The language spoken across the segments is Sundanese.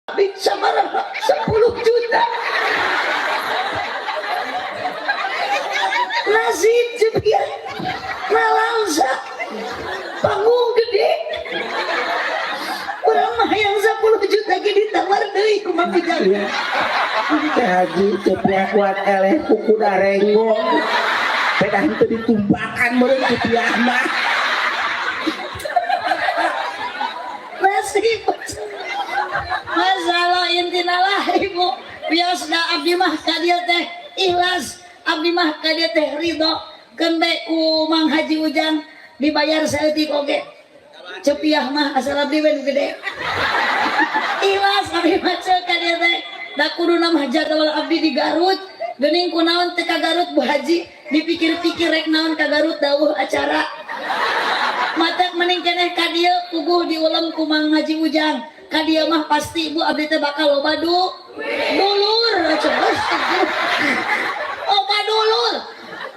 Abdi sabaraha 10 juta. Nasib jepian nalangsa panggung gede. Urang mah hayang 10 juta ge ditawar deui ku Mang Ujang. Iya. Teh Haji cepiah kuat eleh kuku darenggong. Pedah henteu ditumpakan meureun cepiah mah. Nasib. Masalah intina lah ibu. Bios da abdi mah ka dieu teh ikhlas, abdi mah ka dieu teh ridho. Keun bae ku Mang Haji Ujang dibayar saeutik oge. Cepiah mah asal abdi we nu gede. Ikhlas abdi mah ceuk ka dieu teh. Da kuduna mah jadwal abdi di Garut. Geuning kunaon teu ka Garut Bu Haji, dipikir-pikir rek naon ka Garut dawuh acara. Matak mending keneh ka dieu puguh diulem ku Mang Haji Ujang. Ka dieu mah pasti ibu abdi teh bakal loba dulur. Loba dulur.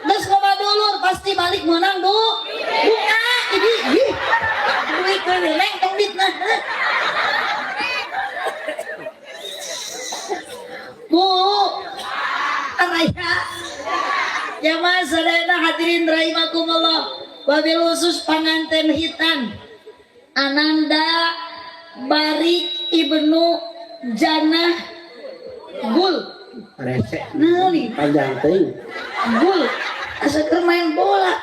Geus loba dulur pasti balik meunang du. Doa ini ih. Duit we neng tong ditnah. Bu. Araya. Jamaah sadayana hadirin rahimakumullah. Wabil khusus panganten hitan Ananda Barik Ibnu Janah Gul. Rese. Naon Panjang teuing. Gul. Asa keur main bola.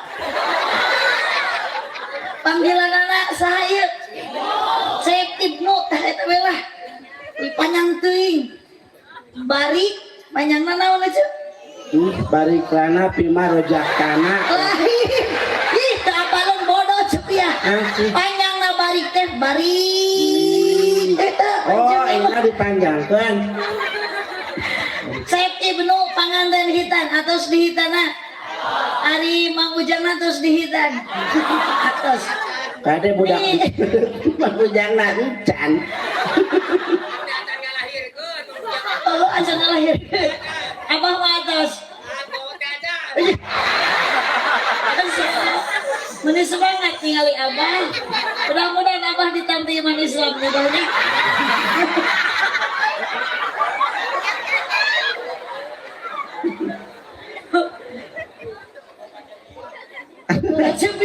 Panggilan anak saha ieu? Saib Ibnu tah eta we lah. Panjang teuing. Barik panjangna naon aja? Barik lana pima rojaktana. Lain. Ih, teu apaleun bodoh cep ya. Panjangna barik teh barik. Eta Oh, ini dipanjangkeun. Saib Ibnu panganten hitan atos dihitana. Ari Mang Ujangna tos dihitan. Atos. Kade budak Mang Ujangna encan. Oh, acan ngalahirkeun. Abah mah atos. Meni semangat ningali abah. Mudah-mudahan abah ditampi iman Islam mudahnya.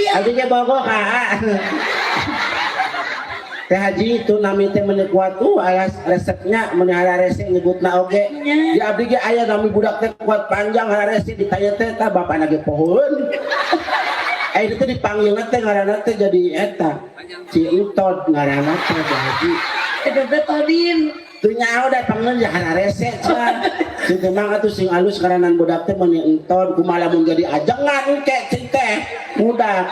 Abdi ge bogoh ka. Teh Haji itu nami teh meuni kuat alas resepnya meuni hararese nyebutna oge. Di abdi ge aya nami budak teh kuat panjang hararese ditanya teh tah bapana ge pohoeun. Itu dipanggilna teh ngaranna teh jadi eta. Si Entod ngaranna teh Teh Haji. Eta teh Todin. Teu nyaho da panggil ya hararese cenah. Cing teh mang atuh sing alus ngaranan budak teh meuni Entod kumaha lamun jadi ajengan engke cing teh budak.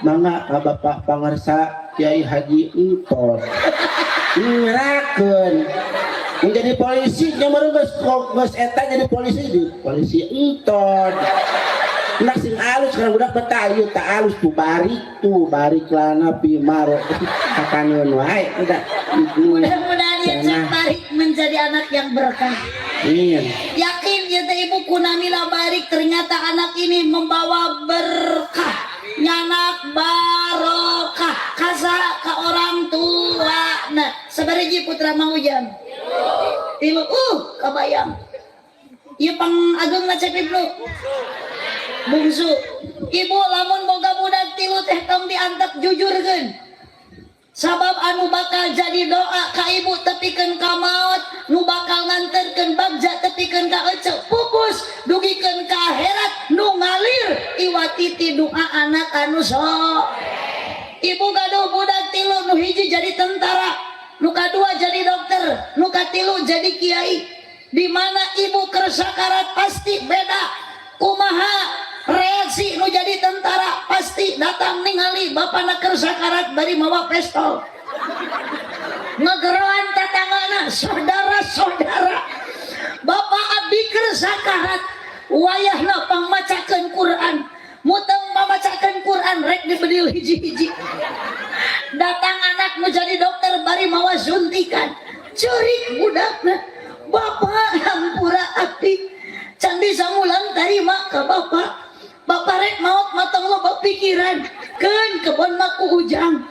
Mangga ka Bapak Pangersa Kiai Haji Entod. Ngerakeun. Menjadi polisi nya meureun geus eta jadi polisi di polisi Entod. Nah sing alus karena budak betayu tak alus tuh barik lana pimaro kakaneun wae udah. Mudah-mudahan ya Cek Barik menjadi anak yang berkah. Amin. Yakin ya teh ibu kunamila Barik ternyata anak ini membawa berkah. Nyanak barokah kasa ka orang tua. Nah, sabariji putra Mang Ujang. Tilu kabayang. Ieu pang ageungna Cek Ibnu. Bungsu. Ibu lamun boga budak tilu teh tong diantep jujurkeun. Sabab anu bakal jadi doa ka ibu tepikeun ka maot, nu bakal nganterkeun bagja tepikeun ka eceu pupus dugikeun ka akhirat nu ngalir iwati ti doa anak anu so. Ibu gaduh budak tilu nu hiji jadi tentara, nu kadua jadi dokter, nu katilu jadi kiai. Di mana ibu keur sakarat pasti beda. Kumaha reaksi nu jadi tentara pasti datang ningali bapana keur sakarat bari mawa pistol. Ngegeroan tetanggana saudara-saudara. Bapak abdi keur sakarat wayahna pangmacakeun Quran. Muteng mamacakeun Quran rek dibedil hiji-hiji. Datang anak nu jadi dokter bari mawa suntikan. Ceurik budakna. Bapak hampura abdi. Candi samulang tarima ka bapak. Bapak rek maot matang loba pikiran. Keun kebon mah ku Ujang.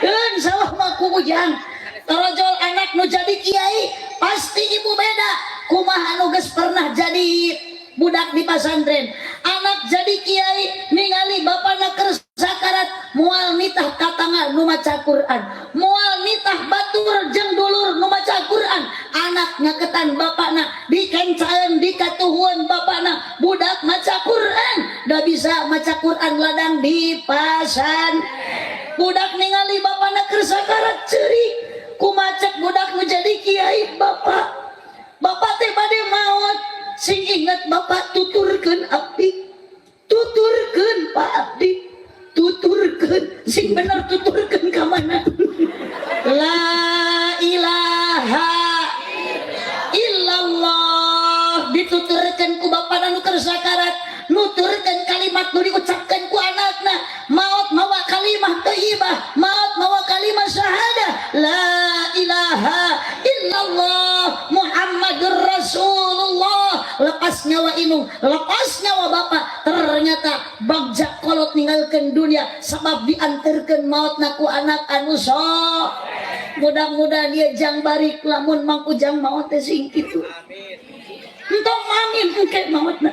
Keun sawah mah ku Ujang. Torojol anak nu jadi kiai pasti ibu beda. Kumaha anu geus pernah jadi budak di pasantren, anak jadi kiai ningali bapana keur sakarat, moal nitah tatangga nu maca Quran, moal nitah batur jeung dulur nu maca Quran. Anak ngaketan bapana, dikencaeun, dikatuhuan bapana, budak maca Quran, da bisa maca Quran ladang di pasan. Budak ningali bapana keur sakarat ceurik. Kumaha cek budak nu jadi kiai? "Bapak, bapak teh bade maot, sing inget bapak, tuturkeun abdi, tuturkeun Pak abdi, tuturkeun sing bener, tuturkeun ka mana? La ilaha illallah." Dituturkeun ku bapak anu keur sakarat, nuturkeun kalimat nu diucapkeun ku anakna, maot mawa kalimah thayyibah, maot mawa kalimah syahadah, la ilaha illallah Muhammadur Rasulullah. Lepas nyawa indung, lepas nyawa bapak, ternyata bagja kolot ninggalkeun dunia sabab diantarkeun maotna ku anak anu so. Mudah-mudahan dia jang barik lamun Mang Ujang maot teh sing kitu. Entong amin, engke maotna.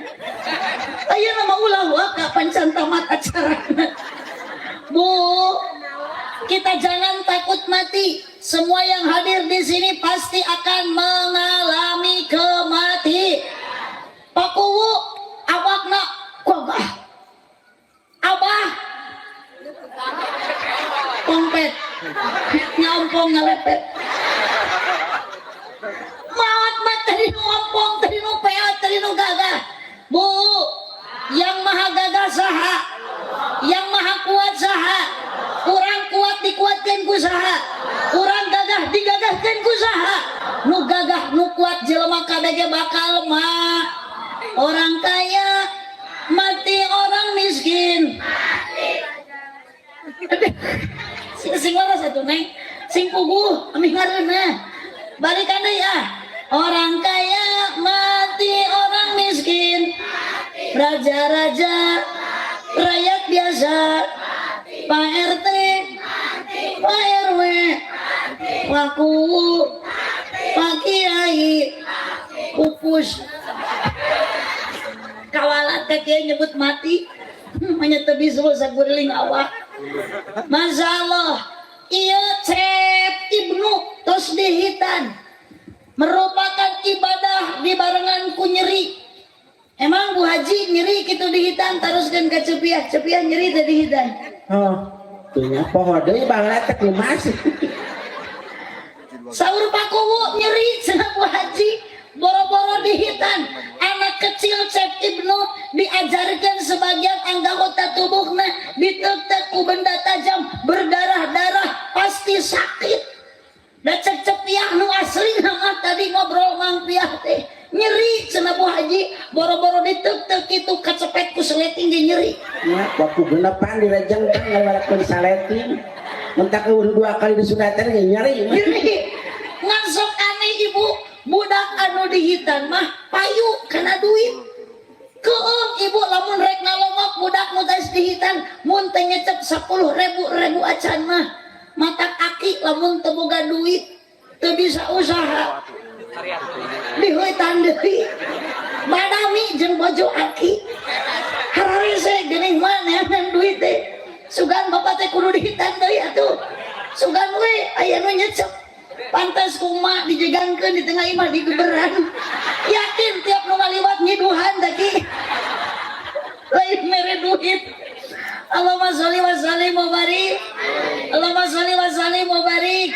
Ayeuna mah ulah waka, pancan tamat acarana. Bu, kita jangan takut mati. Semua yang hadir di sini pasti akan mengalami kemati. Pak Kuwu awakna gagah. Abah pongpet nyompong ngalepet. Maot mah tadi nu ompong, tadi nu peot, tadi nu gagah. Bu, yang maha gagah saha? Yang maha kuat saha? Kurang kuat dikuatkan ku saha? Kurang gagah digagahkan ku saha? Nu gagah nu kuat jelema kabeh bakal mah. Orang kaya mati, orang miskin sing sing waras atuh, Neng, sing puguh amih ngareunah. Balikan deui ah. Orang kaya mati, orang miskin, raja-raja, rakyat biasa, Pak RT, Pak RW, Pak Kuwu, Pak Kiai, pupus. Kawalat ka kiai nyebut mati manya teu bisa saguriling awak. Masya Allah, iya, Cep Ibnu tos dihitan merupakan ibadah dibarengan ku nyeri. Emang Bu Haji nyeri gitu dihitan? Teruskan ke Cepiah. Cepiah nyeri teh dihitan? Oh, tuh nya poho deui baheula teh kumaha. Saur Pak Kuwu nyeri cenah Bu Haji boro-boro dihitan. Anak kecil Cep Ibnu diajarkan sebagian anggota tubuhna ditek-tek ku benda tajam, berdarah-darah, pasti sakit. Da cek Cepiah nu asli mah, tadi ngobrol Mang Piah teh, nyeri cenah Bu Haji boro-boro ditek-tek itu kacepet ku seleting ge nyeri. Ya, waktu genepan direjeng kan ngawarakeun saleting. Mentak eueuh dua kali disunatan ge nyeri. Nyeri. Ngan sok aneh, Ibu, budak anu dihitan mah payu kana duit. Keung ibu lamun rek ngalongok budak nu geus dihitan, mun teh nyecep 10 ribu ribu acan mah. Matak aki lamun teu boga duit teu bisa usaha, diheutan deui badami jeung bojo aki, hararese geuning mah neangan duit teh. Sugan bapak teh kudu dihitan deui atuh, sugan we aya nu nyecep. Pantas kuma dijegangkeun di tengah imah, digeberan, yakin tiap nu ngaliwat nyiduhan tadi, lain mere duit. Allahumma sholli wa sallim wa barik, Allahumma sholli wa sallim wa barik.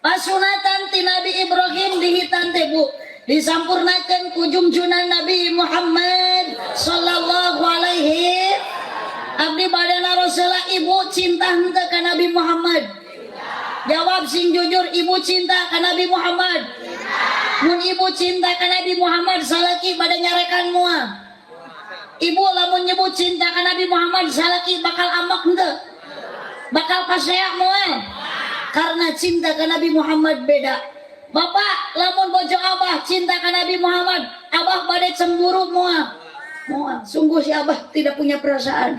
Pasunatan ti Nabi Ibrahim dihitan teh, Bu, disampurnakan ku jungjunan Nabi Muhammad sallallahu alaihi. Abdi badana Rasulullah, ibu cinta henteu ka Nabi Muhammad? Jawab sing jujur, ibu cinta ka Nabi Muhammad? Mun ibu cinta ka Nabi Muhammad, salaki bade nyarekan moal? Ibu lamun nyebut cinta ka Nabi Muhammad, salaki bakal ambek henteu? Bakal pasea moal? Karena cinta ka Nabi Muhammad beda. Bapak, lamun bojo abah cinta ka Nabi Muhammad, abah bade cemburu moal? Moal. Sungguh si abah tidak punya perasaan.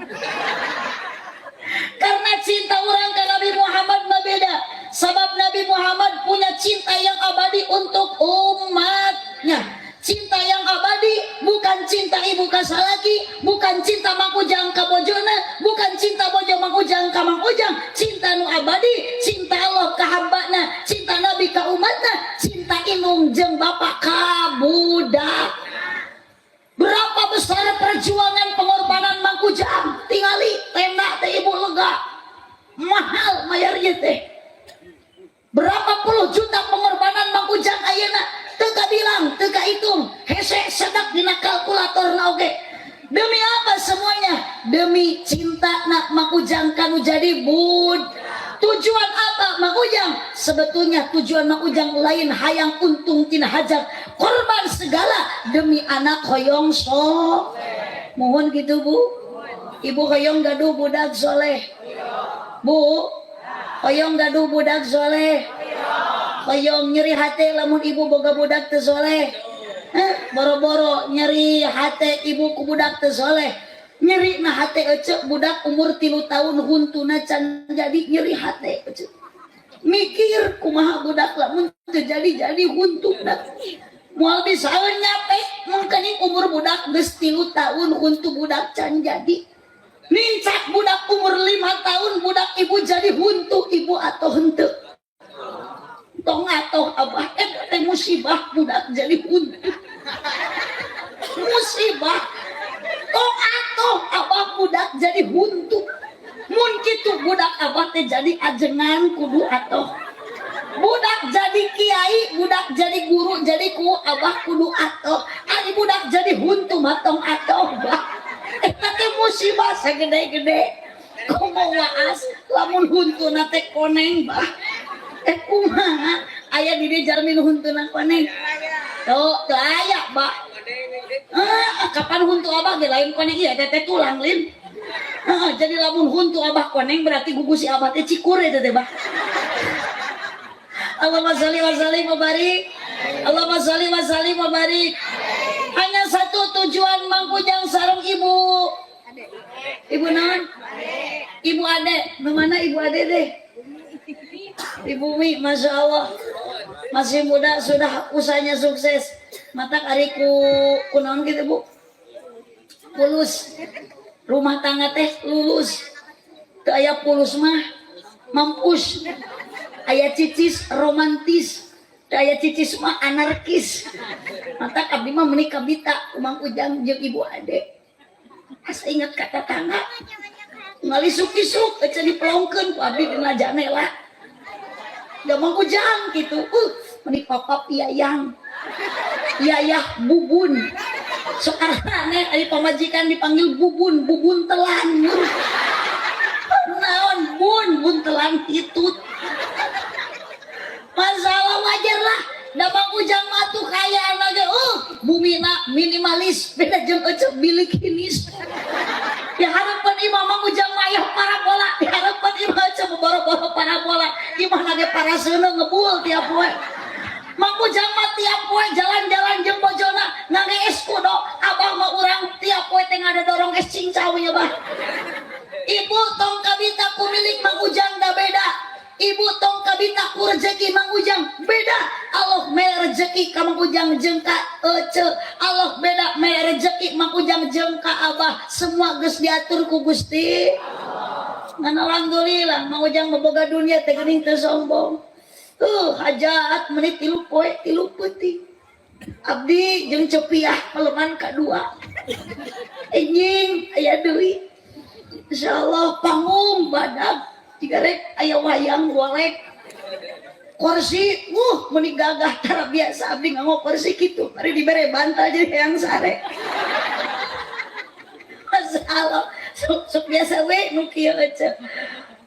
Karena cinta orang ke Nabi Muhammad mah beda. Sebab Nabi Muhammad punya cinta yang abadi untuk umatnya. Cinta yang abadi bukan cinta ibu ka salaki, bukan cinta Mang Ujang ka bojona, bukan cinta bojo Mang Ujang ka Mang Ujang. Cinta nu abadi, cinta Allah ka hambana, cinta Nabi ka umatna, cinta indung jeung bapak ka budak. Berapa besar perjuangan pengorbanan Mang Ujang? Tingali tenda teh ibu lega. Mahal mayarnya teh. Berapa puluh juta pengorbanan Mang Ujang ayeuna? Teu kabilang, teu kahitung, hese sedak dina kalkulator na oge. Demi apa semuanya? Demi cinta nak Mang Ujang kanu jadi bud. Tujuan apa Mang Ujang? Sebetulnya tujuan Mang Ujang lain hayang untung tina hajat, korban segala demi anak hoyong so. Mohon gitu, Bu. Ibu hoyong gaduh budak soleh. Bu, hoyong gaduh budak soleh. Hoyong nyeri hati lamun ibu boga budak teu soleh. Eh, boro-boro nyeri hati ibu ku budak teu soleh. Nyeri na hati ece budak umur 3 tahun huntuna can jadi, nyeri hati ece. Mikir kumaha budak lamun teu jadi-jadi huntuna. Moal bisa nyape mungkin umur budak geus 3 tahun huntu budak can jadi. Nincak budak umur 5 tahun, budak ibu jadi huntu, ibu atau henteu? Tong atoh, abah. Eh, teh musibah budak jadi huntu, musibah. Tong atoh, abah, budak jadi huntu. Mun kitu budak abah teh jadi ajengan kudu atoh, budak jadi kiai, budak jadi guru, jadi ku abah kudu atoh. Ari budak jadi huntu mah tong atoh, bah. Eta teh musibah sagede-gede. Komo waas lamun huntuna teh koneng, bah. Eh, kumaha? Aya di dieu jalmi nu huntuna koneng? Tuh, teu aya, bah. Ah, kapan huntu abah ge lain koneng, ieu teh teh tulang lin. Ah, jadi lamun huntu abah koneng berarti gugu si abah teh cikur eta teh, bah. Allahumma sholli wa sallim wa barik. Allahumma sholli wa sallim wa barik. Hanya satu tujuan Mang Ujang sareng ibu. Ibu naon? Ibu Ade. Nu mana Ibu Ade deh? Ibu Mi, Masya Allah. Masih muda sudah usahanya sukses. Matak ari ku kunaon gitu, Bu? Pulus. Rumah tangga teh lulus. Teu aya pulus mah mampus. Aya cicis romantis. Teu aya cicis mah anarkis. Matak abdi mah meuni kabita ku Mang Ujang jeung Ibu Ade. Asa inget ka tatangga. Ngalisuk-isuk ece dipelongkeun ku abdi dina janela. Da Mang Ujang gitu. Meuni papap yayang. Yayah bubun. Sok aneh ari pamajikan dipanggil bubun, bubun telan. Naon bun, bun telan hitut. Masalah wajar lah. Da Mang Ujang mah tuh kaya lagi. Bumina minimalis beda jeung ece bilikinis. Di harapan imah Mang Ujang mah aya parabola, di harapan imah ece boro-boro parabola. Imah lagi paraseuneu ngebul tiap poe. Mang Ujang mah tiap poe jalan-jalan jeung bojona ngangge es kudo. Abah mah urang tiap poe teh ngadorong es cincau ya, bah. Ibu tong kabita ku milik Mang Ujang da beda. Ibu tong kabita ku rezeki Mang Ujang beda. Allah mere rezeki ka Mang Ujang jeung ka ece. Allah beda mere rezeki Mang Ujang jeung ka abah. Semua geus diatur ku Gusti. Ngan alhamdulillah Mang Ujang boga dunia teh geuning teu sombong. Hajat menit 3 poe 3 peuting. Abdi jeung Cepiah peleman kadua. Enjing aya deui. Insyaallah panggung badag jika rek aya wayang golek. Kursi meuni gagah tara biasa abdi nganggo kursi kitu. Ari dibere bantal jadi hayang sare. Masalah sok, sok biasa we nu kieu ece.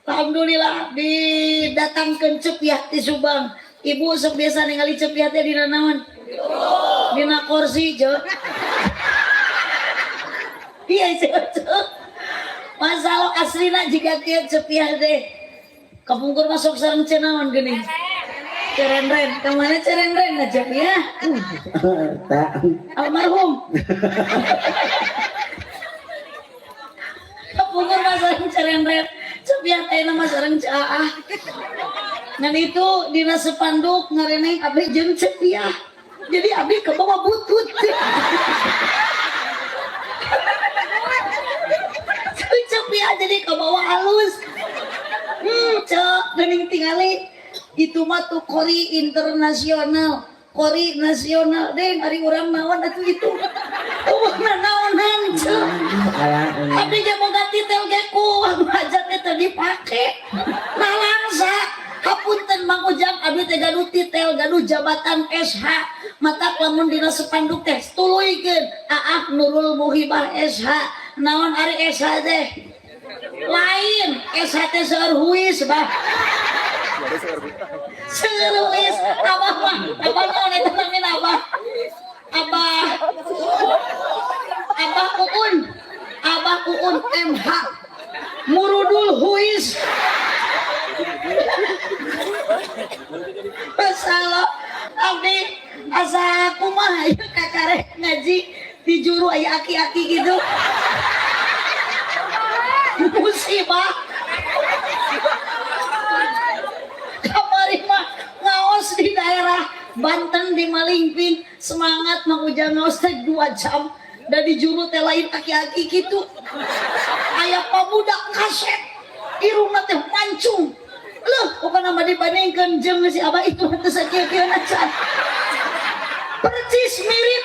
Alhamdulillah didatangkeun Cepiah ti Subang. Ibu sok biasa ningali Cepiah teh dina naon? Dina kursi, je. Iya, ce. Masalah aslina jika kieu Cepiah teh. Kapungkur masuk sareng cenaon geuning? Cerenren, kemana cerenren aja ya? Tak. Almarhum. Kapungkur mah sareng cerenren. Cepiah teh nama sareng Caah. Ngan itu dina sepanduk ngareneng abdi jeung cepiah. Jadi abdi ke bawah butut. Cepiah jadi ke bawah halus. Cek geuning tingali itu mah tuh kori internasional, kori nasional deh ari urang naon atuh itu. Eueuh naonan cek. Abdi ge boga titel ge ku hajat teh dipake. Nalangsa hapunten Mang Ujang abdi teh gaduh titel gaduh jabatan SH matak lamun dina sepanduk teh tuluykeun Aah Nurul Muhibah SH naon ari SH teh lain SH teh seueur huis bah seueur huis abah mah abah naon eta namina abah abah abah Uun abah Uun MH Murudul Huis. Masalah abdi asa kumaha ieu kakarek ngaji di juru aya aki-aki gitu. Musibah. Kamari mah ngaos di daerah Banten di Malingping, semangat Mang Ujang ngaos teh 2 jam. Da di juru teh lain aki-aki gitu. Aya pamuda kaset irungna teh mancung. Leuh, pokona mah dibandingkeun jeung si abah itu teh sakieu-kieu acan. Percis mirip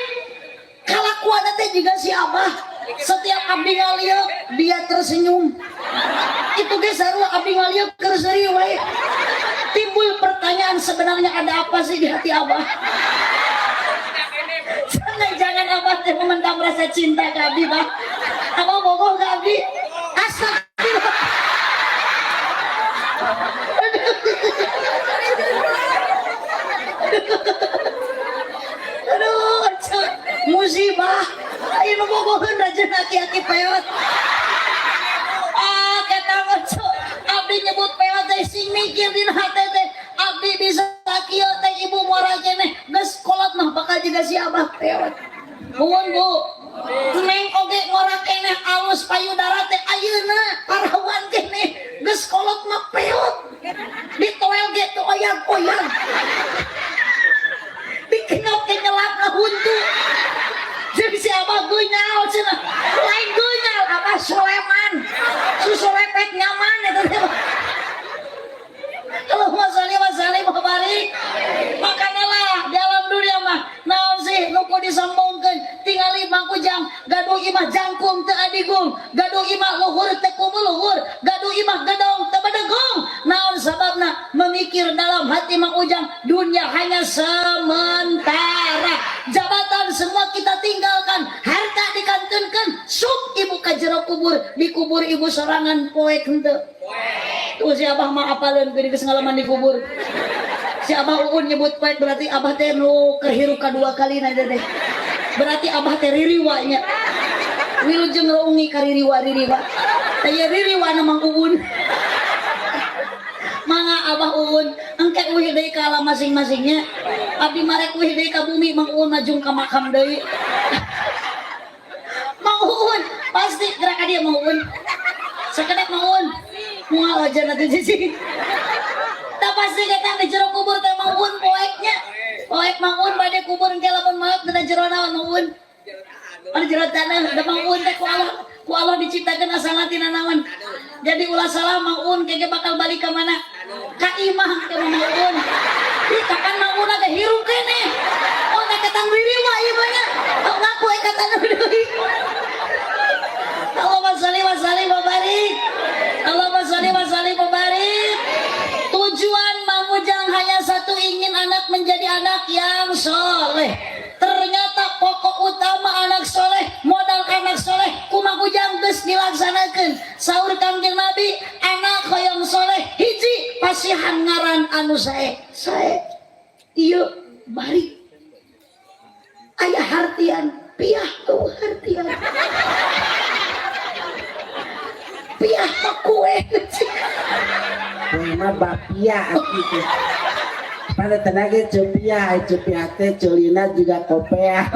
kalakuanna teh juga si abah. Setiap abdi ngalieu dia tersenyum. Itu ge sarua abdi ngalieu keur seuri wae. Timbul pertanyaan sebenarnya ada apa sih di hati abah? Jangan-jangan abah teh memendam rasa cinta ke abdi, bah. Abah bogoh ke abdi. Astagfirullah. Aduh, musibah. Ayo nu bogoheun rajin aki-aki peot. Ah, kata cuk. Abdi nyebut peot teh sing mikir dina hate teh. Abdi bisa kieu teh ibu muara keneh geus kolot mah bakal jiga si abah peot. Nuhun Bu. Neng oge ngora keneh alus payudara teh ayeuna parawan keneh geus kolot mah peot. Ditoel ge teu oyag-oyag. Dikenop ke nyelap huntu. Jadi si abah gunyal cenah. Lain gunyal abah Sulaiman. Susu lepet nyaman eta teh. Allahumma sholli wa sallim wa barik. Makana lah di alam dunia mah naon sih nu kudu disombongkeun tingali Mang Ujang gaduh imah jangkung teu adigung, gaduh imah luhur teu kumuluhur, gaduh imah gedong teu bedegong. Naon sababna? Memikir dalam hati Mang Ujang dunia hanya sementara. Jabatan semua kita tinggalkan, harta dikantunkeun, sup ibu ka jero kubur, dikubur ibu sorangan poek henteu. Tuh si abah mah apaleun geuning geus ngalaman dikubur. Si abah Uun nyebut poek berarti abah teh nu keur hirup kadua kalina teh. Berarti abah teh ririwa nya. Wilujeng roungi ka ririwa-ririwa. Teh ieu ririwa na Mang Uun. Mangga abah Uun engke uih deui ka alam masing-masingnya. Abdi marek uih deui ka bumi Mang Uun majung ka makam deui. Mang Uun pasti gerak ka dieu Mang Uun. Sakedap Mang Uun. Moal aja nanti sih. Tak pasti kata di jero kubur teh Mang Uun poeknya. Poek Mang Uun bade kubur engke lamun maot dina jero naon Mang Uun. Ada jero tanah da Mang Uun teh ku Allah diciptakeun asalna tina naon. Jadi ulah salah Mang Uun kege bakal balik ka mana? Ka imah ke Mang Uun. Ih kapan Mang Uun agak hirup keneh. Oh teh ketang ririwa ieu mah nya. Oh ngaku we ka tanah deui. Allahumma sholli wa sallim wa barik. Allahumma sholli wa sallim wa barik. Tujuan Mang Ujang hanya satu, ingin anak menjadi anak yang soleh. Ternyata pokok utama anak soleh, modal anak soleh, ku Mang Ujang geus dilaksanakeun. Saur Kangjeng Nabi, anak hoyong soleh hiji pasihan ngaran anu sae. Sae ieu bari aya hartian, piah eueuh hartian. Piah mah kue. Kue mah bapia atuh. Pada tenaga cepiah, cepiah teh celina juga kopea.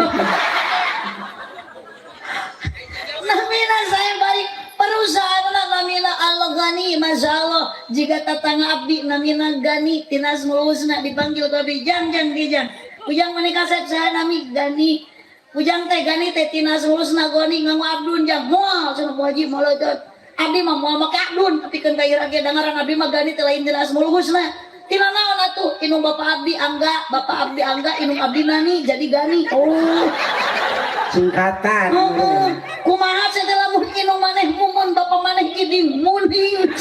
Namina saya balik perusahaan namina Al Ghani, Masya Allah, jika tatangga abdi namina Gani, tina Asmaul Husna dipanggil ku abdi, jang jang di jang. Ujang menikah kasep saya nami Gani. Ujang teh Gani teh tina Asmaul Husna Gani nganggo Abdun jang. Moal cenah Bu Haji moal. Abdi mah moal make Abdun, tapi keun ka ira ge dangaran abdi mah Gani teh lain tina Asmaul Husna. Tina naon atuh? Inung Bapak Abdi Angga, Bapak Abdi Angga, inung Abdi Nani jadi Gani. Oh. Singkatan. Heeh. Kumaha cenah teh lamun inung maneh Mumun, bapak maneh Iding, Muning.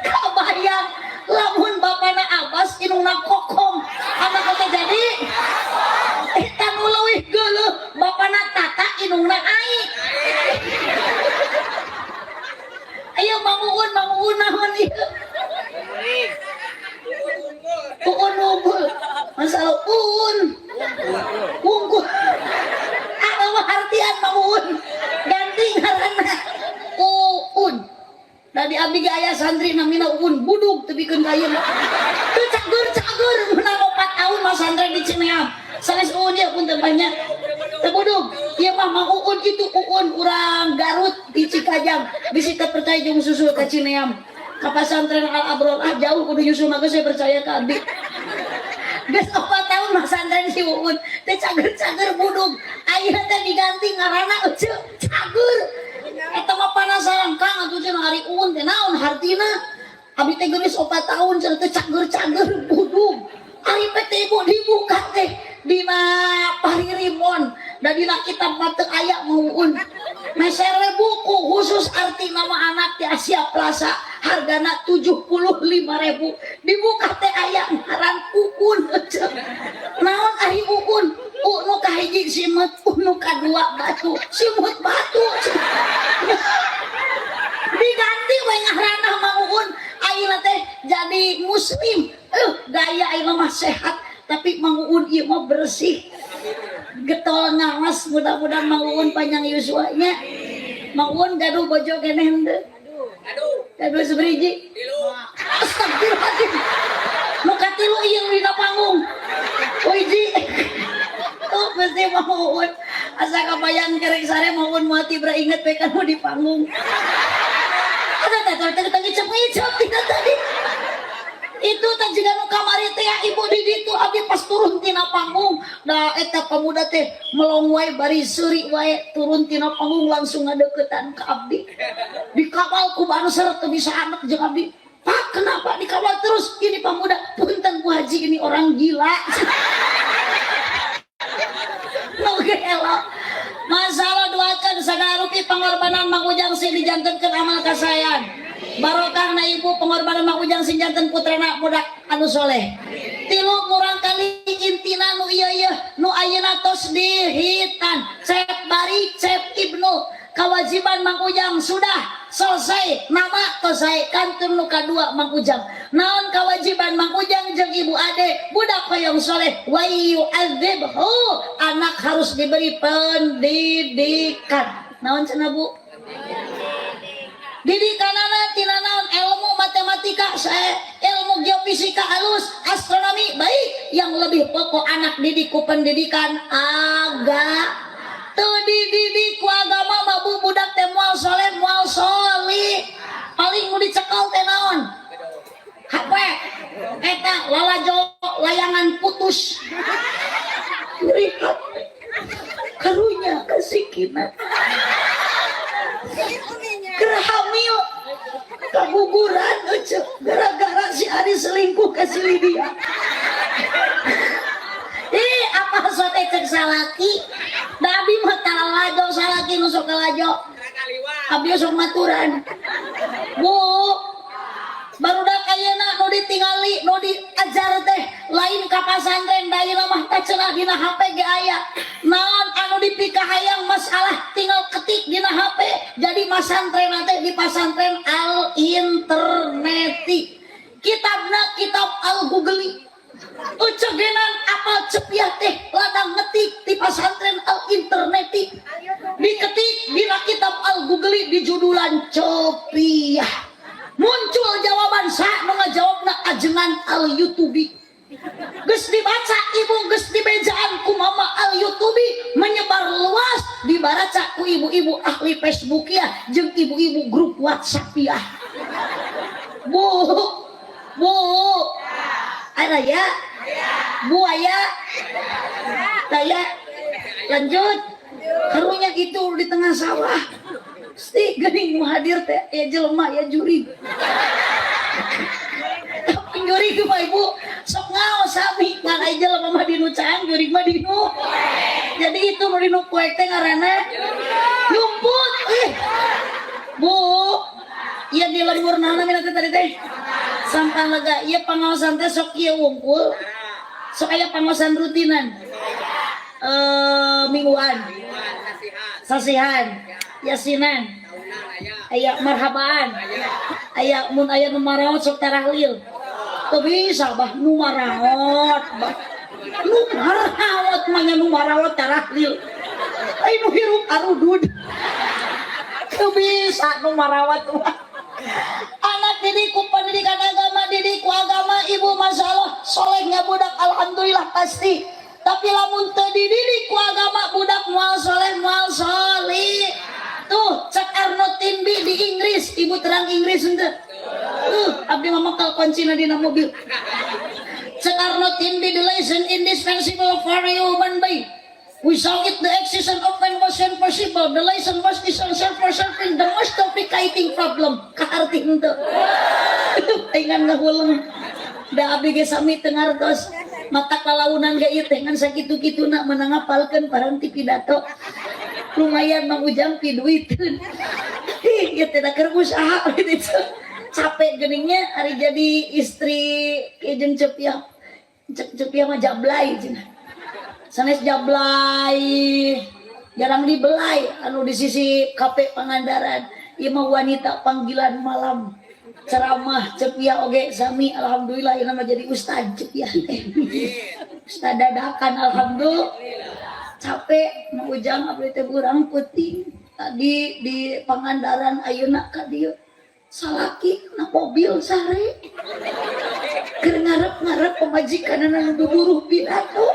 Kabayang lamun bapana Abbas inungna Kokom, anak teh jadi eta nu leuwih geuleuh bapana Tata inungna Ai. Ayo Mang Uun, Mang Uun naon ieu? Uun unggul. Masalah uun. Unggul. Ah, mah artian Mang Uun. Ganti ngaranna. Uun. Da di abdi ge aya santri namina Uun, budug teu bikeun ka ayeuna. Teu cager-cager menang 4 tahun mah santri di Cineam. Sanes Uun ieu punten banyak. Teu budug. Ieu mah Mang Uun itu Uun urang Garut di Cikajang. Bisi teu percaya jeung susul ka Cineam. Ka pasantren Al Abror ah jauh kudu nyusul mah geus percaya ka abdi. Geus 4 tahun mah santren si Uun teh cager-cager budug. Ayeuna teh diganti ngaranna euceu cager. Eta mah panasaran Kang atuh cenah ari Uun teh naon hartina? Abdi teh geulis 4 tahun cenah teh cager-cager budug. Ari teh ibu dibuka teh dina paririmon da dina kitab mah teu aya Mang Uun. Meser we buku khusus arti nama anak di Asia Plaza hargana 75.000 dibuka teh aya ngaran Uun. Naon ari Uun? U nu kahiji simut, U nu kadua batu, simut batu. Diganti we ngaranna Mang Uun. Ayeuna teh jadi muslim. Gaya ayeuna mah sehat tapi Mang Uun ieu mah bersih. Getol ngawas, mudah-mudahan Mang Uun panjang yuswanya. Mang Uun gaduh bojo keneh henteu? Gaduh seberiji? Astagfirullahaladzim. Nu katilu ieu dina panggung. Hiji. Tuh mesti Mang Uun. Asa kabayang kerek sare Mang Uun moal tibra inget we kan di panggung. Ada teh teh teh ngicep-ngicep tina tadi. Itu teh jiga nu kamari teh ya, ibu di ditu abdi pas turun tina panggung. Da eta pemuda teh melong wae bari seuri wae turun tina panggung langsung ngadeukeutan ka abdi. Dikawal ku banser teu bisa anak jeung abdi. Pak, kenapa dikawal terus? Ini pemuda, punten Bu Haji ini orang gila. Nu gelo. Masalah doakan sagala rupi pengorbanan Mang Ujang sing dijantenkeun amal kasayan. Barokah na ibu pengorbanan Mang Ujang sing janten putrana budak anu soleh. Tilu murang kali intina nu ieu ieu nu ayeuna tos dihitan. Cep Bari, Cep Ibnu, kewajiban Mang Ujang sudah selesai, nama tos sae kantun nu kadua Mang Ujang. Naon kewajiban Mang Ujang jeung Ibu Ade budak hoyong soleh wa yu'adzibhu, anak harus diberi pendidikan. Naon cenah Bu? Didikanana tina naon? Ilmu matematika sae, ilmu geofisika halus, astronomi baik, yang lebih pokok anak didik ku pendidikan agama. Teu dididik ku agama mah bu budak teh moal soleh moal soli. Paling nu dicekel teh naon? HP. Eta lalajo layangan putus. Nyeri hati. Karunya kasikina. Keur hamil kaguguran euceu gara-gara si Ari selingkuh ke si Lydia. Ih, apa sok cek salaki? Da abdi mah talalajo salaki nu sok kalajo. Abdi sok maturan. Bu, barudak ayeuna nu ditingali, nu diajar teh lain ka pasantren da ayeuna mah teh cenah dina HP ge aya. Naon anu dipikahayang masalah tinggal ketik dina HP. Jadi masantren teh di pasantren al interneti. Kitabna kitab al googli. Ucegenan apal cepiah teh ladang ngetik di pasantren al interneti. Diketik dina kitab al googli di judulan cepiah. Muncul jawaban sa nu ngajawabna ajengan al YouTube. Geus dibaca ibu geus dibejaan ku mama al YouTube menyebar luas. Dibaraca ku ibu-ibu ahli Facebook ya, jeung ibu-ibu grup WhatsApp ya. Bu, Bu, ada ya? Bu aya? Saya lanjut. Karunya itu di tengah sawah. Sti geuning nu hadir teh ya jelema ya jurig. Tapi jurig mah, Ibu, sok ngaos sami ngan aya jelema mah dinu caang, jurig mah dinu. Jadi itu nu dinu poek teh ngaranna lumput. Eh. Bu, iya di lembur naon namina teh tadi teh? Sampah lega. Iya pangaosan teh sok ieu wungkul. Sok aya pangaosan rutinan. Eh, mingguan. Sasihan. Yasinan. Aya marhabaan. Aya mun aya nu maraot sok tarahlil. Teu bisa bah nu maraot. Bah. Nu maraot mah nya nu maraot tarahlil. Ai nu hirup arudud. Teu bisa nu marawat mah. Anak didik ku pendidikan agama, didik ku agama, Ibu, masya Allah, solehnya budak alhamdulillah pasti. Tapi lamun teu dididik ku agama, budak moal soleh, moal soleh. Tuh, cek Arnold Toynbee di Inggris, Ibu terang Inggris henteu? Tuh, abdi mah mekel kuncina dina mobil. Cek Arnold Toynbee, the lesson indispensable for a human being. Without it, the existence of man was impossible. The lesson was essential for solving the most complicating problem. Kaharti henteu? Aing ngahuleng. Da abdi ge sami teu ngartos. Mata kalaunan ge ieu teh ngan sakitu-kituna menang ngapalkeun paranti pidato. Lumayan Mang Ujang piduiteun. Ih, ieu teh da keur usaha gitu. Capek geuningnya ari jadi istri jeung Cepiah. Cep Cepiah mah jablay cenah. Sanes jablay jarang dibelai anu di sisi kafe Pangandaran. Ieu mah wanita panggilan malam. Ceramah Cepiah oge sami, alhamdulillah ieu mah jadi ustad Cepiah teh. Ustad dadakan, alhamdulillah. Capek Mang Ujang, abdi teh burang peuting. Tadi di Pangandaran, ayeuna ka dieu. Salaki na mobil sare. Keur ngarep-ngarep pamajikanna nu buruh pidato.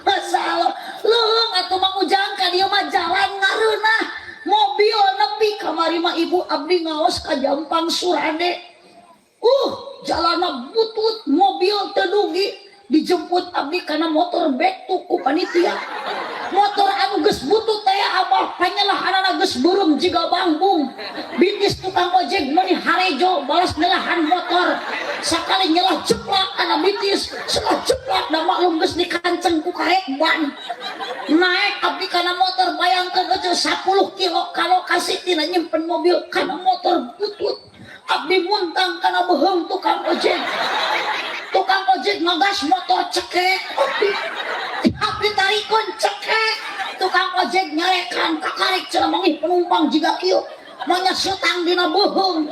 Masalah leuheung atuh Mang Ujang, ka dieu mah jalan ngareunah. Mobil nepi kamari mah, Ibu, abdi ngaos ka Jampang Surade. Jalana butut, mobil teu dugi, dijemput abdi kana motor back to ku panitia. Motor anu geus butut teh abah panyelahanana geus beureum jiga bangbung. Bitis tukang ojek meuni harejo balas nyelahan motor. Sakali nyelah jeplak kana bitis, setelah jeplak da maklum geus dikanceng ku karek ban. Naik abdi kana motor, bayangkeun aja 10 kilo ka lokasi tina nyimpen mobil kana motor butut. Abdi muntang kana beuheung tukang ojek. Tukang ojek ngegas motor cekek. Abdi, abdi tarikeun cekek. Tukang ojek nyarekan kakarek cenah manggih penumpang jiga kieu. Manya setang dina beuheung.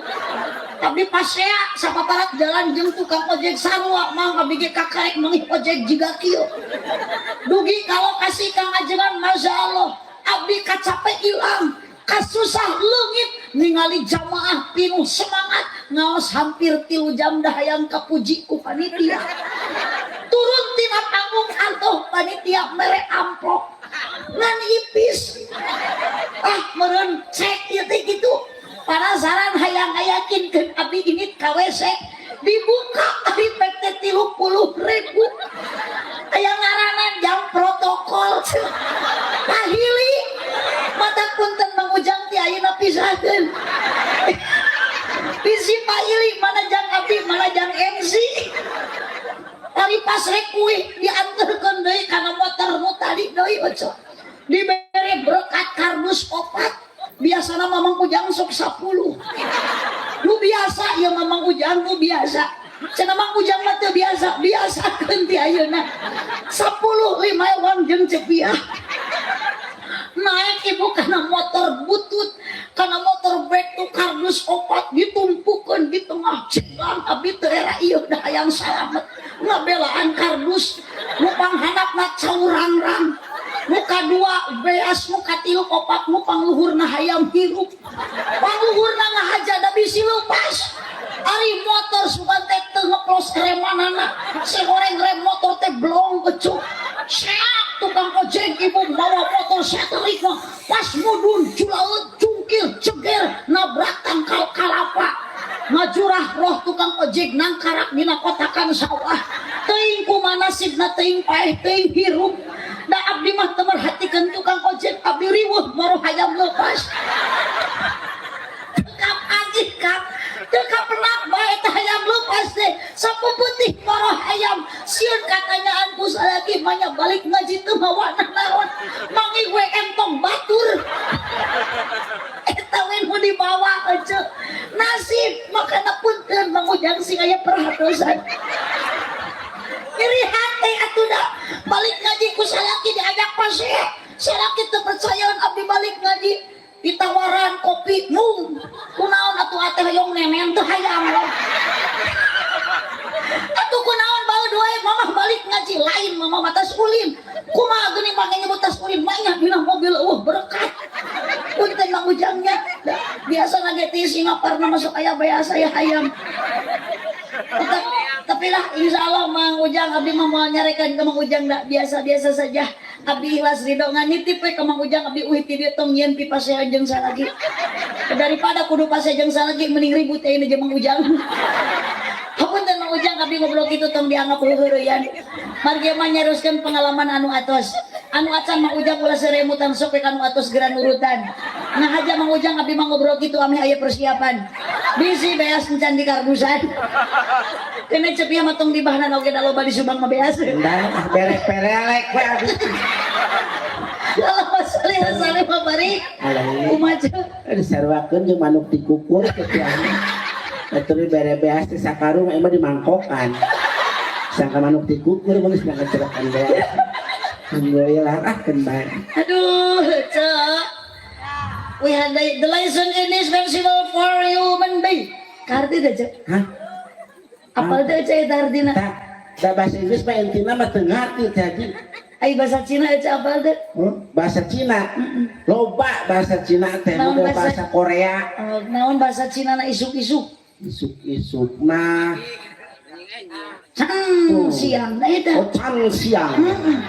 Abdi pasea sapaparat jalan jeung tukang ojek sarua mang abdi ge kakarek manggih ojek jiga kieu. Dugi ka lokasi, Kang Ajengan, masya Allah, abdi kacape ilang, kasusah leungit, ningali jamaah pinuh semangat ngaos hampir 3 jam dah hayang kapuji ku panitia. Turun tina panggung antoh panitia mere amplop ngan ipis. Ah, meureun cek ieu teh kitu. Penasaran hayang ngayakinkeun abdi ini ka WC, dibuka ari pek teh 30.000. Aya ngaranan jam protokol pahili. Mata punten Mang Ujang, ti ayeuna pisahkeun bisi pahili mana jang abdi mana jang MC. Ari pas rek kuih diantarkeun deui kana motor nu tadi deui oco dibere berkat kardus opat. Biasana Mamang Ujang sok 10 nu biasa ya. Mamang Ujang nu biasa cenah Mang Ujang mah teu biasa biasakeun ti ayeuna 10 lima ewang jeung Cepiah. Naik, Ibu, karena motor butut, karena motor brek tuh kardus opat ditumpukan di tengah jalan. Abdi teu era ieu dah hayang salamet ngabelaan kardus. Nu panghandapna cau rang-rang, nu kadua beas, nu katilu opat, nu pangluhurna hayam hirup, pangluhurna ngahaja da bisi leupas. Ari motor sugan teh teu ngeplos remanana, sehoreng rem motor teh blong kecup seak tukang ojek. Ibu-ibu bawa motor satelit mah pas mudun culaut cungkil ceger nabrak tangkal kalapa, ngajurah roh tukang ojek nangkarak dina kotakan sawah. Teuing kumaha nasibna, teuing paeh teuing hirup. Da abdi mah teu merhatikeun tukang ojek, abdi riweuh moro hayam lepas. Tekap anjing kap teu pernah bae teh hayam lepas teh sapu putih moro hayam. Sieun katanyaan ku salaki, "Manya balik ngaji teu mawa naon?" Mangi we entong batur, eta we nu dibawa aja nasib. Makana punten, Mang Ujang, sing aya perhatosan, nyeri hati atuh da balik ngaji ku salaki diajak pasea. Salaki teu percayaan abdi balik ngaji, ditawaran kopi mung kunaon atuh ate hoyong nenen teu hayang lah atuh. "Kunaon bae wae mamah balik ngaji?" "Lain, mama mah tas ulin." "Kumaha geuning make nyebut tas ulin?" "Manya dina mobil eueuh berkat." Punten, Mang Ujangnya, biasa ge ti Singaparna masuk aya biasa ya hayam. Tetap, tapi lah insya Allah, Mang Ujang, abdi mah moal nyarekan ke Mang Ujang da biasa-biasa saja. Abdi ikhlas ridho, ngan nitip we ke Mang Ujang, abdi uih ti dieu tong nyieun pipasean jeung salagi. Daripada kudu pasea jeung salagi, mending ribut ayeuna jeung Mang Ujang. Hapunten, Mang Ujang, abdi ngobrol kitu tong dianggap heuheureyan. Margi mah nyaroskeun pengalaman anu atos. Anu acan, Mang Ujang, ulah seremutan, sok we kanu atos geura nurutan. Nah aja, Mang Ujang, abdi mah ngobrol kitu ameh aya persiapan. Bisi beas encan di kardusan. Kena cepiah mah tong dibahana oge da loba di Subang mah beas. Endah berek perelek we abdi. Allahumma sholli wa sallim wa barik. Alaihi. Kumaha, Ceu? Disaruakeun jeung manuk dikukur kitu anu. Atuh bere beas teh sakarung emang dimangkokan. Sangka manuk dikukur mah geus ngecerekan beas. Alhamdulillah ah keun bae. Aduh, Ceu. We had the lesson indispensable for human being. Karti teh, Ceu? Hah? Apal teh, Ceu, eta artina? Tak, da bahasa Inggris mah intina mah teu ngarti teh haji. Ai bahasa Cina aja apal teh? Hmm? Bahasa Cina. Loba bahasa Cina teh, Naon model bahasa- bahasa Korea. Oh, naon bahasa Cina na isuk-isuk? Isuk-isuk mah Cang Oh. siang. Nah eta. Oh, can siang.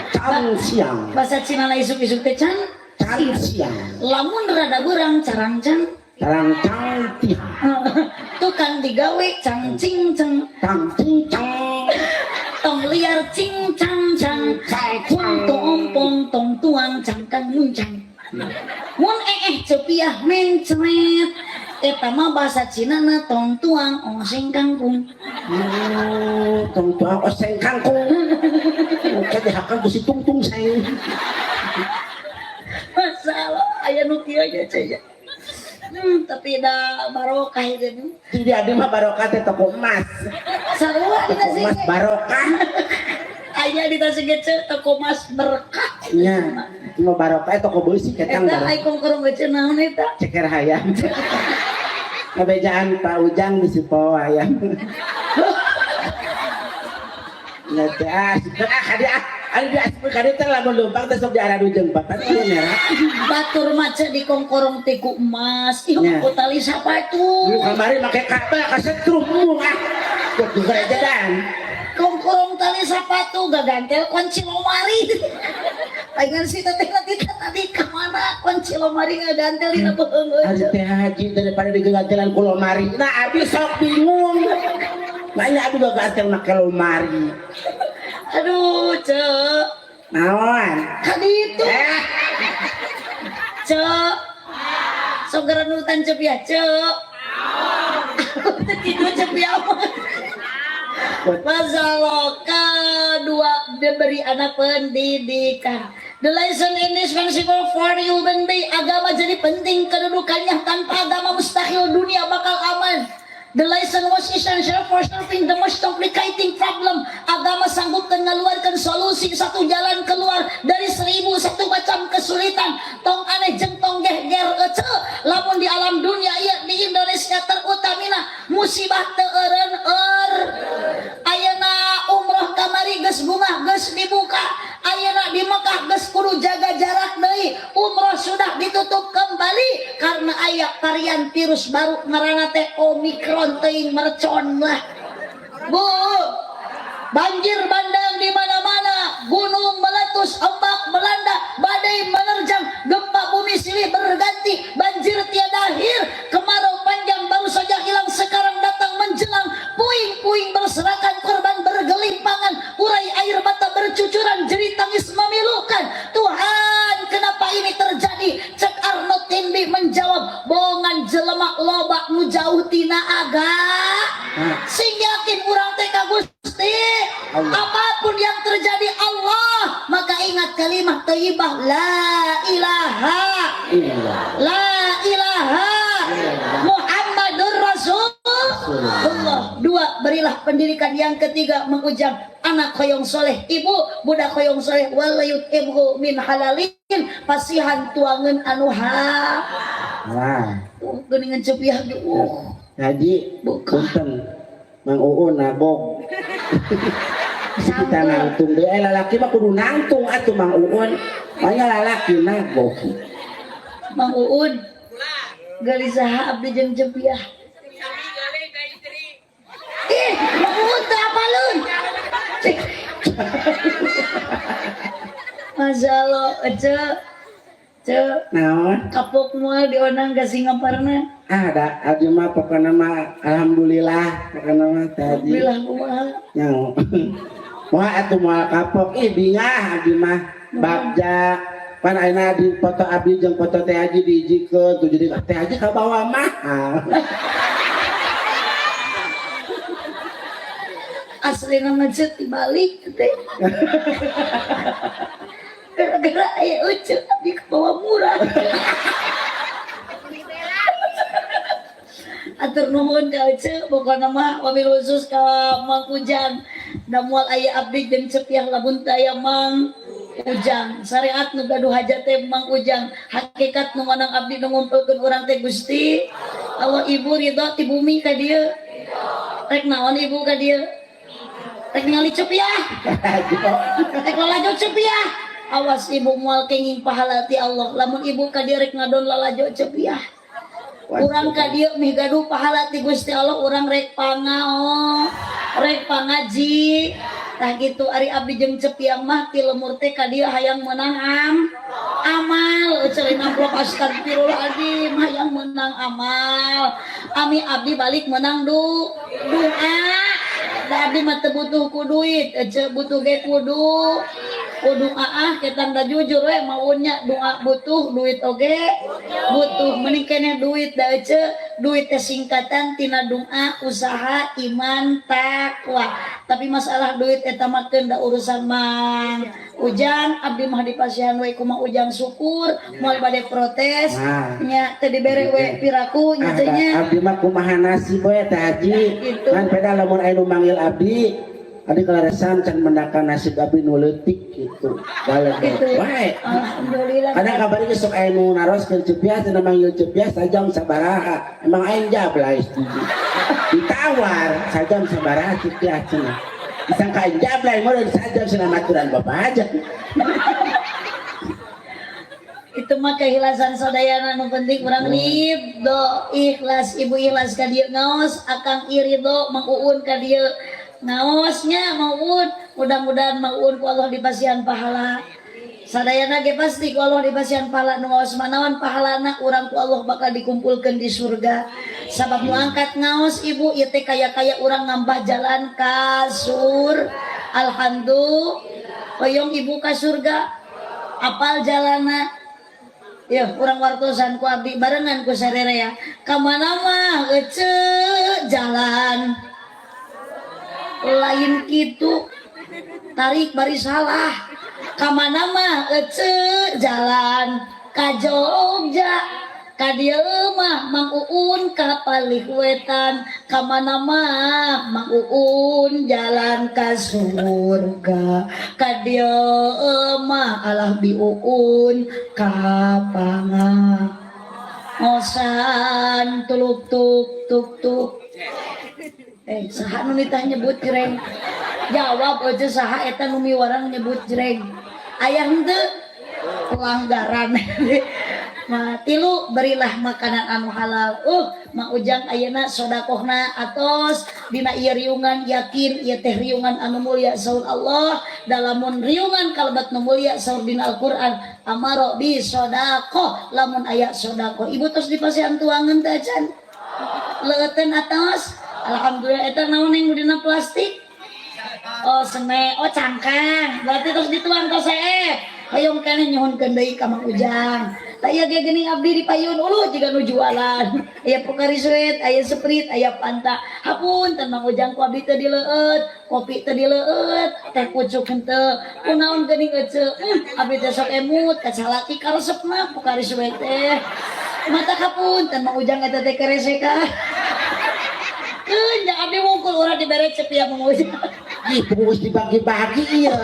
Can siang. Bahasa Cina na isuk-isuk teh can Can siang. Lamun rada beurang carangcang. Carang cang tiha. Tukang digawe cang cing ceng. Cang cing cang. Tong liar cing cang cang. Cang Kun ompong tong tuang cangkang muncang. Mun eh cepiah mencret. Eta mah bahasa Cina na tong tuang oseng kangkung. Oh, tong tuang oseng kangkung. Oke, dihakan ku si tungtung seng. Masalah aya nu kieu aja cenah. Tapi da barokah itu, Bu. Jadi abdi mah barokah teh toko emas. Sarua di Toko Tasik. emas barokah. Aya di Tasik ge, Ceu, toko emas berkah. Nya, itu mah barokah toko beusi ketang Eta barokah. ai kongkorong ge naon eta? Ceker hayam. Kabejaan Pak Ujang di Sipo ayam. Nya teh ah, ah kadi ah. Anu di asupkeun kadi teh lamun leumpang teh sok diaradu jeung bapak teh merah. Batur mah Ceu di kongkorong teh ku emas. Ih, Nya. ku tali sapatu. Lu kamari make kabel kasetrum mung ah. Kudu gerejadan. Kongkorong tali sapatu gagantel kunci lomari. Pengen si teteh nanti tadi kemana kunci lomari ngagantel dina beuheung. Ari teh haji daripada digagantelan ku lomari. Nah, abi sok bingung. Makanya abi gagantel make lomari. Aduh, Ceu. Naon? Kadi itu. Eh, Ceu. Sok geura nurutan Ceu ya, Ceu. Kitu Ceu ya. Masalah kedua diberi anak pendidikan. The lesson indispensable for human being. Agama jadi penting kedudukannya. Tanpa agama mustahil dunia bakal aman. The lesson was essential for solving the most complicating problem. Agama sanggup mengeluarkan solusi satu jalan keluar dari seribu satu macam kesulitan. Tong aneh jeung tong geger ece. Lamun di alam dunia ieu di Indonesia terutamina musibah teu eureun eur. Ayeuna umroh kamari geus bungah geus dibuka. Ayeuna di Mekah geus kudu jaga jarak deui. Umroh sudah ditutup kembali karena aya varian virus baru ngaranna teh Omikron, teuing mercon lah. Bu, banjir bandang di mana-mana, gunung meletus, ombak melanda, banjir. Allah. Apapun yang terjadi Allah. Maka ingat kalimat thayyibah la ilaha Illallah. La ilaha Muhammadur Rasulullah. Dua, berilah pendidikan. Yang ketiga, mengujang anak hoyong soleh. Ibu, budak hoyong soleh. Wala yut'imhu min halalin. Pasihan tuangan anu ha. Wah. Geuningan cepiah ge. Haji, Buka. Punten. Mang Uun nagog. Kita nangtung deh, lalaki mah kudu nangtung atuh Mang Uun. Makanya lalaki nagog. Mang Uun. Geulis saha abdi jeung cepiah? Ih, Mang Uun teu apaleun. Cik. Masya Allah, Ece, Ce, Naon? Kapok moal dionang ka Singaparna. Ah, da abdi mah pokokna mah alhamdulillah pokokna mah tadi. Alhamdulillah kumaha. Yang moal atuh moal kapok ih bingah abdi mah bagja pan ayeuna di foto abdi jeung foto teh Haji dihijikeun tuh jadi teh Haji kabawa mahal. Aslina mah Ceu dibalik teh. Gara-gara aya Ece abdi kabawa murah. Atur nuhun ka Ece, pokona mah wabil khusus ka Mang Ujang. Da moal aya abdi jeung Cepiah lamun teu aya Mang Ujang. Syariat nu gaduh hajat teh Mang Ujang. Hakikat nu manang abdi nu ngumpulkeun urang teh Gusti Allah. Ibu ridho ti bumi ka dieu. Rek naon ibu ka dieu? Rek ningali Cepiah. Rek lalajo Cepiah. Awas ibu moal kenging pahala ti Allah. Lamun ibu ka dieu rek ngadon lalajo Cepiah. Urang ka dieu mih gaduh pahala ti Gusti Allah, urang rek pangao, rek pangaji. Tah gitu ari abdi jeung Cepiah mah ti lemur teh ka dieu hayang meunang amal. Euceun amplop astagfirullahaladzim hayang meunang amal. Ami abdi balik meunang doa. Da abdi mah teu butuh ku duit, ece butuh ge kudu kudu ah ketang da jujur we maunya doa butuh duit oge butuh mending keneh duit da ece duit teh singkatan tina doa usaha iman takwa. Tapi masalah duit eta mah keun da urusan Mang Ujang. Abdi mah dipasihan we ku Mang Ujang syukur moal bade protes nya teu dibere we piraku nya teh nya. Abdi mah kumaha nasib we teh Haji. Gitu. Kan peda lamun aya nu manggil abdi abdi kaleresan can mendakan nasib abdi nu leutik gitu. Balik Gitu. wae. Alhamdulillah. Kadang kabar ini sok aya nu naroskeun Cepiah cenah manggil Cepiah sajam sabaraha. Emang aing jablay setuju. Ditawar sajam sabaraha Cepiah cenah. Disangka aing jablay meureun sajam cenah maturan bapak aja. Itu mah keikhlasan sadayana nu penting urang ridho ikhlas ibu ikhlas ka dieu ngaos akang iridho Mang Uun ka dieu ngaosnya Mang Uun mudah-mudahan Mang Uun ku Allah dipasihan pahala sadayana ge pasti ku Allah dipasihan pahala nu ngaos manawan pahalana urang ku Allah bakal dikumpulkeun di surga sabab nu angkat ngaos ibu ieu teh kaya-kaya urang ngambah jalan ka surga. Alhamdulillah hoyong ibu ka surga apal jalana. Ya, urang wartosan ku abdi barengan ku sarere ya. Ka mana mah ece jalan. Lain kitu. Tarik bari salah. Ka mana mah ece jalan ka Jogja. Ka dieu mah Mang Uun ka Palih Wetan. Ka mana mah Mang Uun jalan ka surga. Ka dieu mah alah bi Uun ka pangaosan tuluk tuk tuk tuk. Saha nu nitah nyebut jreng? Jawab aja saha eta nu miwarang nyebut jreng. Aya henteu? Pelanggaran. Ma tilu berilah makanan anu halal. Mang Ujang ayeuna sodakohna atos dina ieu riungan yakin ieu teh riungan anu mulia saur Allah. Dalamun riungan kalebet nu mulia saur dina Al-Qur'an amaro bi sodakoh lamun aya sodakoh. Ibu tos dipasihan tuangan teh acan. Leuteun atos. Alhamdulillah eta naon yang dina plastik? Oh sene, oh cangkang. Berarti terus dituang tos. Hoyong keneh nyuhunkeun deui ka Mang Ujang. Tah ieu ge geuning abdi di payun uluh jiga nu jualan. Aya Pocari Sweat, aya Sprite, aya Fanta. Hapunten Mang Ujang, ku abdi teu dileueut, kopi teu dileueut, teh pucuk henteu. Kunaon geuning ece? Abdi teh sok emut ka salaki, karesepna Pocari Sweat teh. Mata hapunten Mang Ujang, eta teh kereseka. Keun ja abdi wungkul urang dibere cepiah Mang Ujang. Ih, geus dibagi-bagi ieu.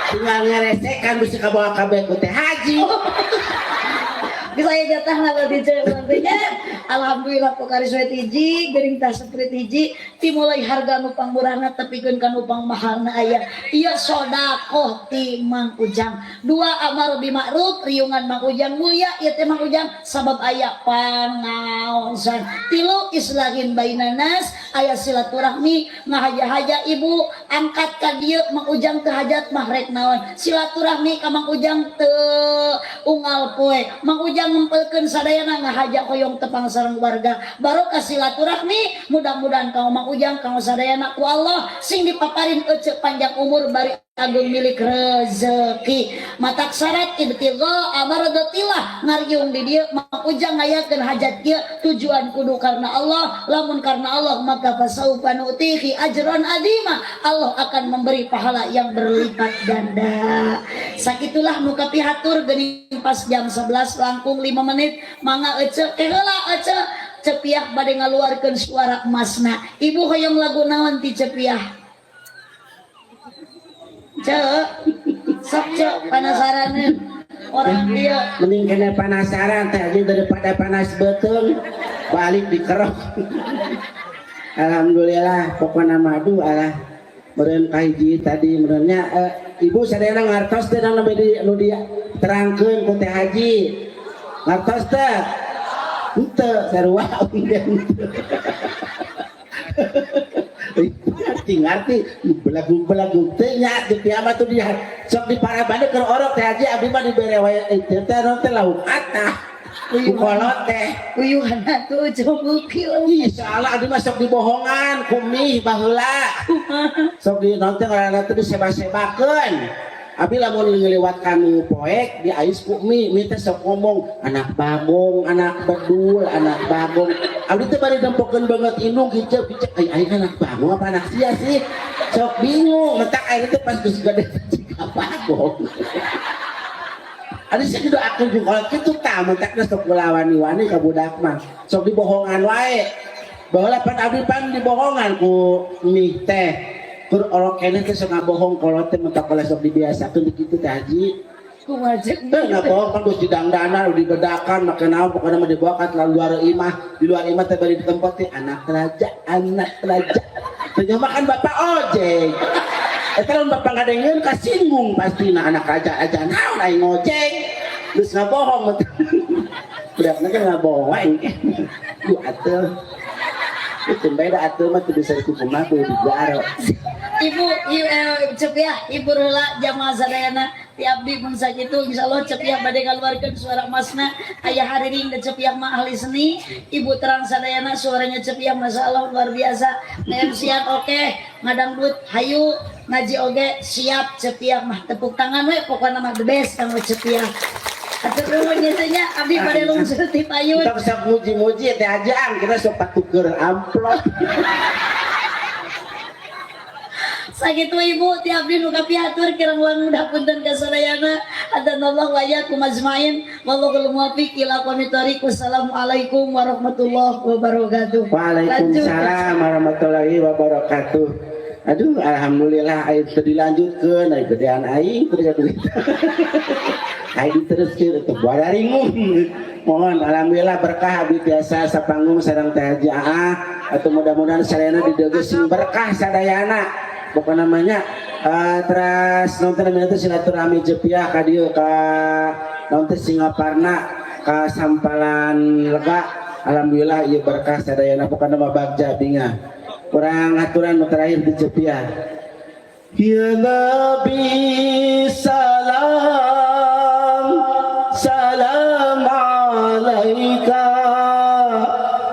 Tinggal ngeresekan bisa kabawa kabeh ku Teh Haji. Bisa aya jatah lah berarti cek nya. Alhamdulillah, Pocari Sweat hiji, geuning tah Sprite hiji, ti mulai harga nu pangmurahna tepikeun ka nu pangmahalna aya. Ieu sodakoh ti Mang Ujang. Dua, amar bi ma'ruf, riungan Mang Ujang mulia ieu teh Mang Ujang sabab aya pangaosan. Tilu, islahin bainanas, aya silaturahmi, ngahaja-haja ibu angkat ka dieu Mang Ujang teu hajat mah rek naon. Silaturahmi ka Mang Ujang teu unggal poe. Mang Ujang ngempelkeun sadayana ngahaja hoyong tepang sareng warga. Barokah silaturahmi, mudah-mudahan kang Mang Ujang, kang sadayana ku Allah sing dipaparin ece panjang umur bari agung milik rezeki. Matak syarat ibtigha amardatillah, ngariung di dieu Mang Ujang ngayakeun hajat kieu tujuan kudu karena Allah. Lamun karena Allah, maka fasaufa nu'tihi ajran azima, Allah akan memberi pahala yang berlipat ganda. Sakitulah nu kapihatur geuning pas jam 11 langkung 5 menit. Mangga ece, ke heula ece, Cepiah bade ngaluarkeun suara emasna. Ibu hoyong lagu naon ti Cepiah? Cek, sok cek, penasaran orang dia. Mending kena penasaran Teh Haji daripada panas beuteung balik dikerok. Alhamdulillah, pokokna madu alah meureun kahiji tadi meureunnya ibu sadayana ngartos teh nu di nu diterangkeun ku Teh Haji? Ngartos teh? Henteu sarua henteu. Ngerti ngerti belagu-belagu teh nya di kiamat tuh dia sok di parabane keur orok. Teh Haji, abdi mah dibere wae teh teh teh lauk atah ku kolot teh. Uyuhan atuh coba. Ih, salah, abdi mah sok dibohongan ku mih baheula. Sok di nonton ngaranna teh diseba-sebakeun. Abi lamun ngeliwat kanu poek diais ku mih, mih teh sok ngomong anak bagong, anak bedul, anak bagong. Abdi teh bari nempokeun banget indung kicep kicep, ai aing anak bagong apa anak sia sih? Sok bingung, mentak aing teh pas geus gede jiga bagong. Ada sih didoakeun jeung kolot kitu tah, mentakna sok wani-wani ka budak mah. Sok dibohongan wae. Baheula pan abdi pan dibohongan ku mih teh. Kur orok keneh teh sok ngabohong kolot teh, mentak kolot sok dibiasakeun kitu Teh Haji. Kumaha cek? Teh ngabohong kan geus didangdanan, dibedakan, make naon pokona mah dibawa ka luar imah. Di luar imah teh bari di tempat teh anak raja, anak raja. Teh mah kan bapak ojek. Eta lamun bapak ngadengeun kasinggung pastina, anak raja aja naon, aing ngojek. Geus ngabohong. Budakna kan ngabohong wae. Duh atuh. Itu beda atuh mah teu bisa dikukumaha kudu digaro. Ibu, ibu Cepiah, ibu heula jamaah sadayana ti abdi mun sakitu. Insyaallah Cepiah bade ngaluarkeun suara emasna. Aya hariring da Cepiah mah ahli seni. Ibu terang sadayana, suaranya Cepiah masyaallah luar biasa. Nge-MC-an oke, ngadangdut hayu, ngaji oge siap Cepiah mah. Tepuk tangan we, pokokna mah the best kanggo Cepiah. Atur nuhun nya, abdi bade lungsur ti payun. Kita sok muji-muji teh ajang, kita sok patuker amplop. Sakitu ibu ti abdi nu kapihatur, kirang langkung punten ka sadayana. Hadanallah wa iyyakum ajmain, wallahul muwaffiq ila aqwamit thoriq. Wassalamualaikum warahmatullahi wabarakatuh. Waalaikumsalam warahmatullahi wabarakatuh. Aduh, alhamdulillah aing teu dilanjutkeun, aing gedean aing teu duit. Aing diteruskeun teu bararingung. Mohon alhamdulillah berkah abdi tiasa sapanggung sareng Teh Haji Aa atau mudah-mudahan sadayana dideugeuh sing berkah sadayana. Pokokna namanya teras nonton namanya teh silaturahmi Jepiah ka dieu ka naon teh Singaparna ka Sampalan Lega. Alhamdulillah ieu berkah sadayana, pokokna mah bagja bingah. Kurang aturan nu terakhir di Jepiah. Ya Nabi salam salam alaika,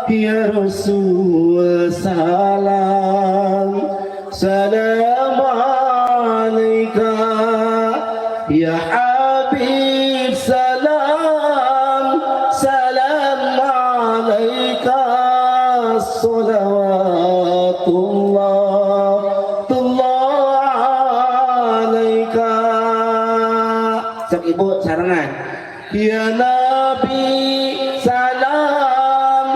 ya Rasul salam salam alaika, ya Habib. Sok ibu sarengan. Ya Nabi salam.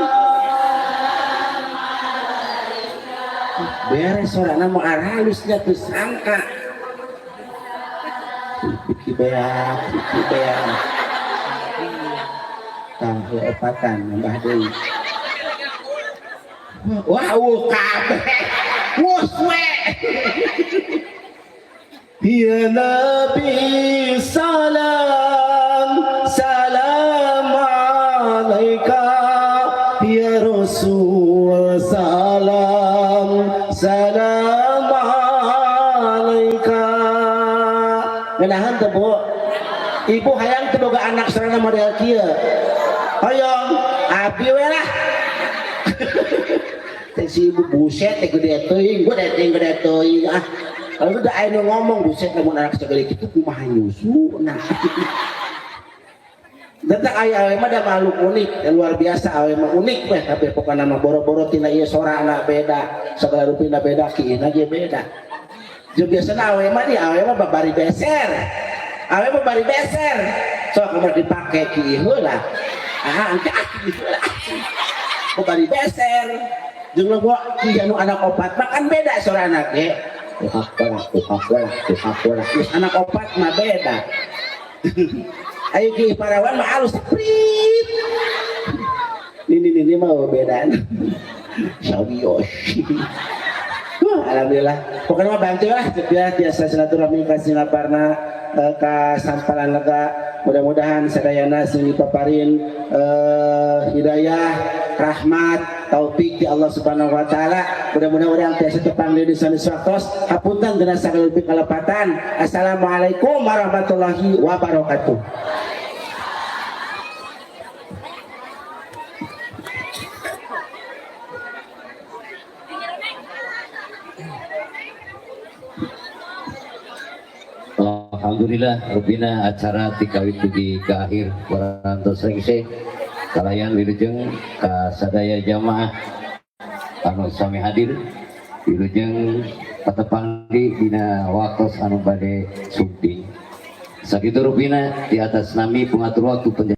Beres sorana mau aralusnya tuh sangka. Biki beak, biki beak. Tah, ya opatan nambah deui. Wah, kabeh. Wus we. Ya Nabi salam, salam alaika. Ya Rasul salam, salam alaika. Ngenahan teu, Bu? Ibu hayang teu boga anak sarana model kieu? Hoyong, abdi we lah. Teh si ibu buset teh gede teuing, gede teuing, gede teuing ah. Kalau udah aya nu ngomong buset lamun anak segede kitu kumaha nyusu nah. Datang aya awe mah da makhluk unik, ya luar biasa awe mah unik weh tapi pokokna mah boro-boro tina ieu sorana beda, sagala rupina beda, kiina ge beda. Jeung biasana awe mah di awe mah babari beser. Awe mah bari beser. Sok kamar dipake kieu heula. Ah, engke ah kieu heula. Babari beser. Jeung loba kieu anu anak opat mah kan beda sorana ge. Terus anak opat mah beda. Ayo ki parawan mah halus prit. Ini mah beda. Sawios. Wah, alhamdulillah. Pokoknya mah bantu lah biar biasa silaturahmi ka Singaparna ka Sampalan Lega. Mudah-mudahan sadayana sing dipaparin hidayah, rahmat, taufik di Allah Subhanahu wa taala. Mudah-mudahan urang tiasa tepang di sanes waktos. Hapunten dina sagala lebih kalepatan. Assalamualaikum warahmatullahi wabarakatuh. Alhamdulillah rupina acara tikawit dugi ke akhir warantos rengse kalayan wilujeng ka sadaya jamaah anu sami hadir wilujeng patepang di dina waktos anu bade sumping. Sakitu rupina di atas nami pengatur waktu.